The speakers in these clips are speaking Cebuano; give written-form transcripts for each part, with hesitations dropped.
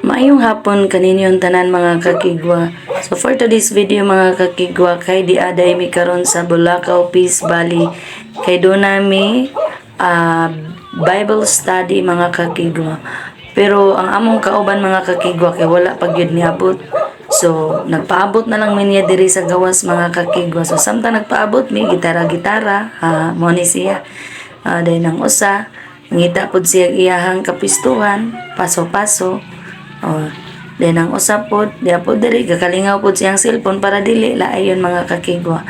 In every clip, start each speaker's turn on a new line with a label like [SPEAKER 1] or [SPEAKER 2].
[SPEAKER 1] Maayong hapon kaninyong tanan, mga kakigwa. So for today's video, mga kakigwa, kay diaday mi karon sa Bulacau Peace Valley. Kay duna mi Bible study, mga kakigwa. Pero ang among kauban, mga kakigwa, kay wala pa gyud niabot. So nagpaabot na lang mi niya diri sa gawas, mga kakigwa. So samtang nagpaabot mi, gitara-gitara, ha, mo ni siya. Dayon ang usa, ngita pod siya iyahang kapistuhan, paso-paso. Oh, then ang usa pod, diya pod diri gakalingaw pod siyang cellphone para dili laayon, mga kakigwa.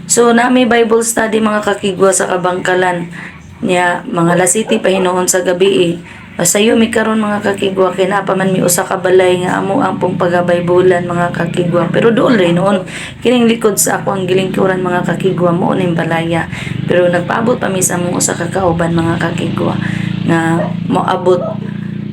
[SPEAKER 1] So nami Bible study, mga kakigwa, sa Kabangkalan niya mga alas 7 pa hinuon sa gabi eh. Pasayo mi karon, mga kakigwa, kay naa pa man mi usa ka balay nga amo ang pong pagabaybulan, mga kakigwa. Pero dool rin noon kining likod sa ako ang gilingkuran, mga kakigwa, mo ning balaya. Pero nagpaabot pa mi sa among usa ka kauban, mga kakigwa, nga moabot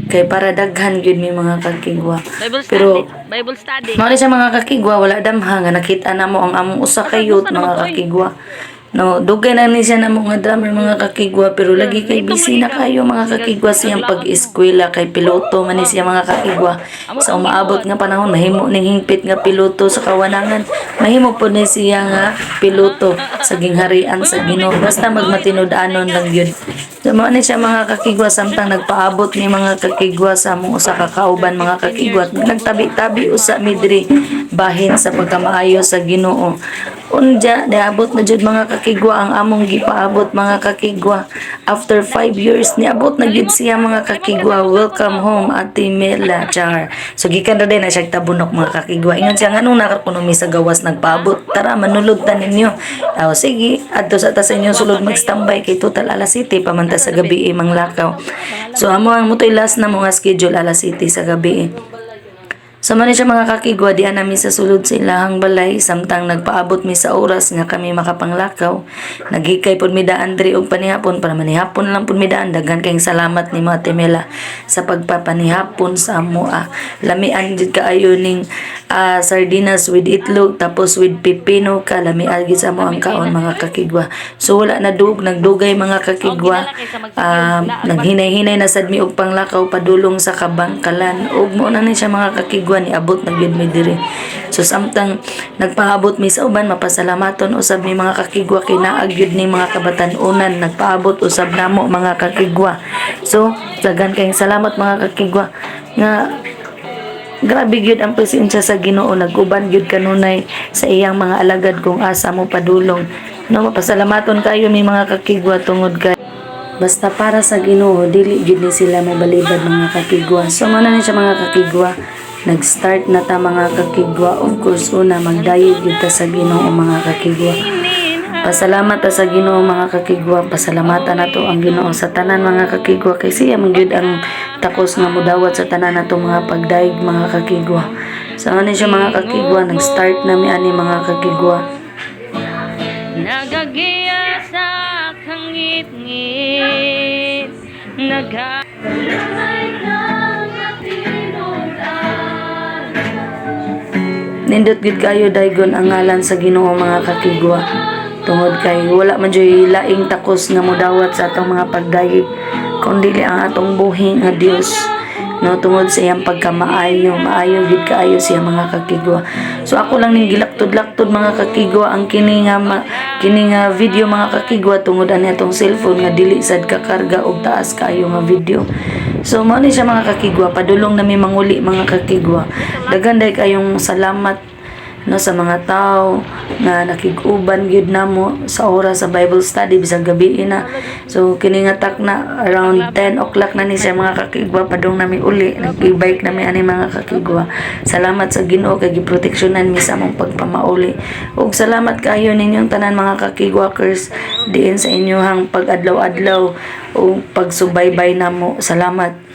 [SPEAKER 1] kay para daghan gyud mi, mga kakigwa.
[SPEAKER 2] Bible study.
[SPEAKER 1] Pero
[SPEAKER 2] Bible study.
[SPEAKER 1] mao ni siya, mga kakigwa, wala damha nga nakita namo ang among usa ka youth, mga kakigwa. No, dugay na ni siya namo nga drummer, mga kakigwa, pero lagi kay busy na kayo, mga kakigwa, siyang pag-eskwela kay piloto man ni siya, mga kakigwa. Sa umaabot nga panahon, mahimo ning hingpit nga piloto sa kawanangan. Mahimo pod ni siya nga piloto sa gingharian sa Ginoo basta magmatinud-anon lang gyud. So mao ni siya, mga kakigwa, samtang nagpaabot ni mga kakigwa sa among usa ka kauban, mga kakigwa, nagtabi-tabi usa mi diri bahin sa pagkamaayo sa Ginoo. Unja, niabot na jud, mga kakigwa, ang among gipaabot, mga kakigwa. After 5 years, niabot na jud siya, mga kakigwa. Welcome home, Ate Mela Char. So gikan ra din na siya tabunok, mga kakigwa. Ingon siya, "Nganong nakakuno mi sa gawas nagpaabot? Tara, manulod ta ninyo." Aw, sige, adto sa ta sa inyong sulod magstambay kay total alas 7 pa man ta sa gabi manglakaw. So amo ang mutoy last na mga schedule, alas 7 sa gabi. So man siya, mga kakigwa, diyan namin sa sulod sa ilahang balay samtang nagpaabot mi sa oras nga kami makapanglakaw. Naghikay pud mi daan diri og panihapon para manihapon lang pud mi daan. Daghan kayong salamat ni Ate Mela sa pagpapanihapon sa amo. Lamian jud kaayo ning sardinas with itlog tapos with pipino ka, lamian gid sa amo ang kaon, mga kakigwa. So wala na dug nagdugay, mga kakigwa. Naghinay-hinay na sad mi og panglakaw padulong sa Kabangkalan ug mo na ni siya, mga kakigwa, niabot na gyud mi diri. So samtang nagpaabot mi sa uban, mapasalamaton usab mi, mga kakigwa, kay naa gyud ni mga kabatan-unan nagpaabot usab namo, mga kakigwa. So daghan kayong salamat, mga kakigwa, nga grabe gyud ang presensya sa Ginoo, nag-uban gyud kanunay sa iyang mga alagad kung asa mo padulong. No, mapasalamaton kayo mi, mga kakigwa, tungod kay basta para sa Ginoo, dili gyud ni sila mobalibad, mga kakigwa. So mao na ni siya, mga kakigwa. Nag-start na ta, mga kakigwa. Of course, una, magdayeg gyud ta sa Ginoo, mga kakigwa. Pasalamat ta sa Ginoo, mga kakigwa. Pasalamatan nato ang Ginoo sa tanan, mga kakigwa, kay siya man gyud ang takos nga mudawat sa tanan nato mga pagdayeg, mga kakigwa. So ano siya, mga kakigwa, nag-start na mi ani, mga kakigwa.
[SPEAKER 2] Nagagiya sa kangit-ngit. Naga
[SPEAKER 1] Nindot gid kayo daygon ang ngalan sa Ginoo, mga kakigwa. Tungod kay wala man juy laing takos nga modawat sa atong mga pagdayeg kun dili ang atong buhi nga Dios. No, tungod sa iyang pagkamaayo, maayo gid kaayo siya, mga kakigwa. So ako lang ning gilaktod-laktod, mga kakigwa, ang kini nga video, mga kakigwa, tungod ani atong cellphone nga dili sad kakarga og taas kaayo nga video. So mao ni siya, mga kakigwa, padulong nami manguli, mga kakigwa. Daghan day kayong salamat, no, sa mga tao nga nakig-uban gyud namo sa oras sa Bible study bisag gabi na. So kini nga tak na around 10 o'clock na ni siya, mga kakigwa, padung nami uli, nag-bike nami ani, mga kakigwa. Salamat sa Ginoo kay giproteksyonan mi sa among pagpamauli. Ug salamat kaayo ninyong tanan, mga kakigwakers, diin sa inyohang pag-adlaw-adlaw o pagsubaybay namo. Salamat.